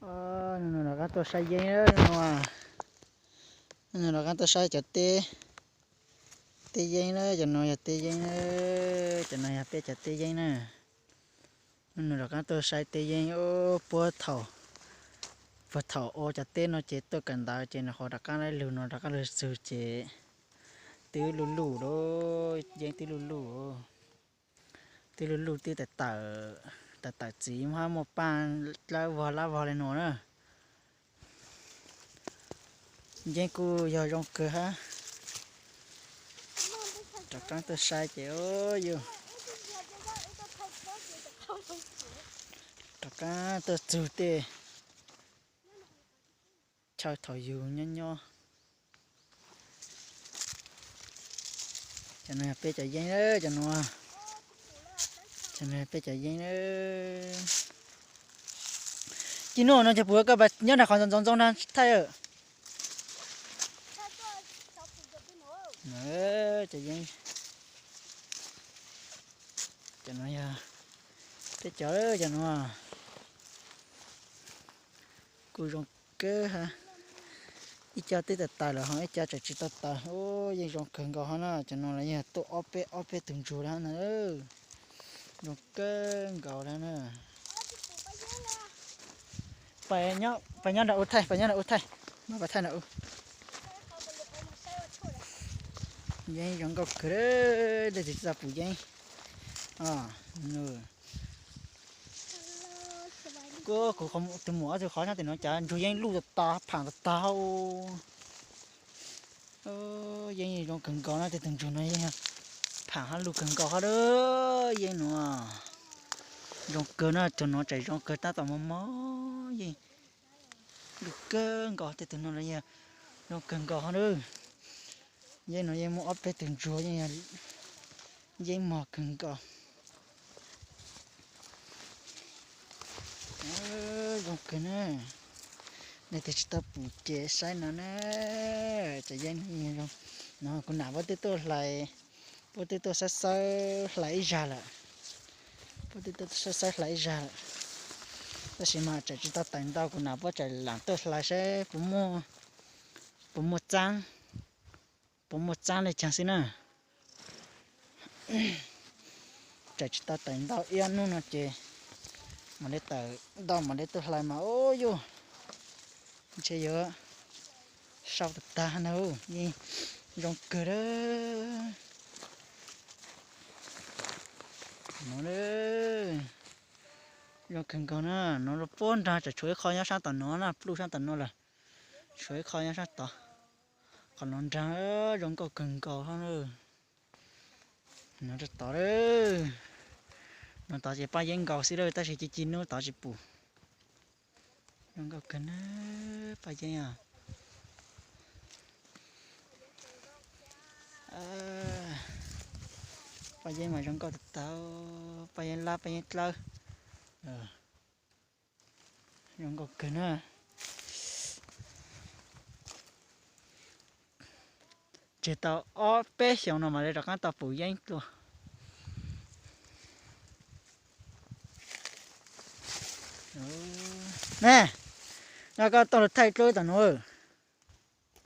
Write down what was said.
Hnub no rov qab tuaj saib yeeb no. Hnub no rov qab tuaj saib cov teb, teb yeeb na, cov no yog teb yeeb na, cov no yog peb cov teb yeeb na. Hnub no rov qab tuaj saib teb yeeb puag thaum, puag thaum ua cov teb no ces tuaj kawm ntawv ces nws qhov rov qab lug no rov qab lug txug ces twb luj luj lawm, yeeb twb luj luj, twb luj luj twb tawm tawm, tawm tawm txiv muab muaj paj dlawb vog lab vog li no na. Yeeb kuj yog zoo kawg hab. Rov qab tuaj saib ces yus, rov qab tuaj txug tej chaw thaum yus nyob nyob. Cov no yog peb cov yeeb, cov no, cov no yog peb cov yeeb. Ci nuj no cov puv koj nyob nram qhov ntxoov ntxoov na thaij. Cov yeeb, cov no yog peb cov, cov no kuj zoo kawg hab. Ib co twb tawm tawm lawm ho ib co tseem tsis tau tawm. Yeej zoo kawg nkaus hab na, cov no los yog tuaj ob peb ob peb tug ntsug lawm na. Zoo kawg nkaus lawm na. Pab nyob nram ub thaij, pab nyob nram ub thaij, mas pab thaij nram ub. Yeeb zoo nkauj kawg, leej twg tsis tau pum yeeb. Kuv, kuv tus muam ob tug qhov nyob tim no cas ntsug yeeb luj tas tas, pham tas tas. Yeeb zoo kawg nkaus na, tej tug ntsug no yeej pham hab luj kawg nkaus hab. Yeeb no zoo kawg na, tug no tseem zoo kawg tab tom mos mos yeej luj kawg nkaus, tej tug no los yog zoo kawg nkaus hab. Yeeb no yeej muaj ob peb tug ntsug, yeej mos kawg nkaus. Zoo kawg na. Leej twg tsis tau pum ces saib no na. Cov yeeb no, kuv nam puab twb tuaj hlais, puab twb tuaj xawb xawb hlais ib zag lawm. Puab twb tuaj xawb xawb hlais ib zag lawm. Tab sis mas tseem tsis tau tawm ntau, kuv nam puab tseem lam tuaj hlais saib puas muaj txaab, puas muaj txaab le caag xwb na. Tseem tsis tau tawm ntau, ib ob hnub no ces mam li tawm ntau mam li tuaj hlais mas ub yuj, ntshe yuav sau tag tag na. Yeej zoo kawg a. No, zoo kawg nkaus na. No puab nraag tseem tshuav ib qho nyob saab tom no na, pluj saab tom no lawm. Tshuav ib qho nyob saab tod. Qhov no nraag zoo nkauj kawg nkaus hab. No rau tod, no tod ces paj yeeb nkaus xwb lawm, tab sis ci ci nub tod tsis pum. Zoo nkauj kawg na, paj yeeb os. Paj yeeb mas zoo nkauj tag tag, paj yeeb lab paj yeeb dlawb. Zoo nkauj kawg na. Tseg tau ob peb xyoos no mam li rov qaab tau pum yeeb dlua. Ne, nyob koj tuaj lug thaij dlub tom nuav.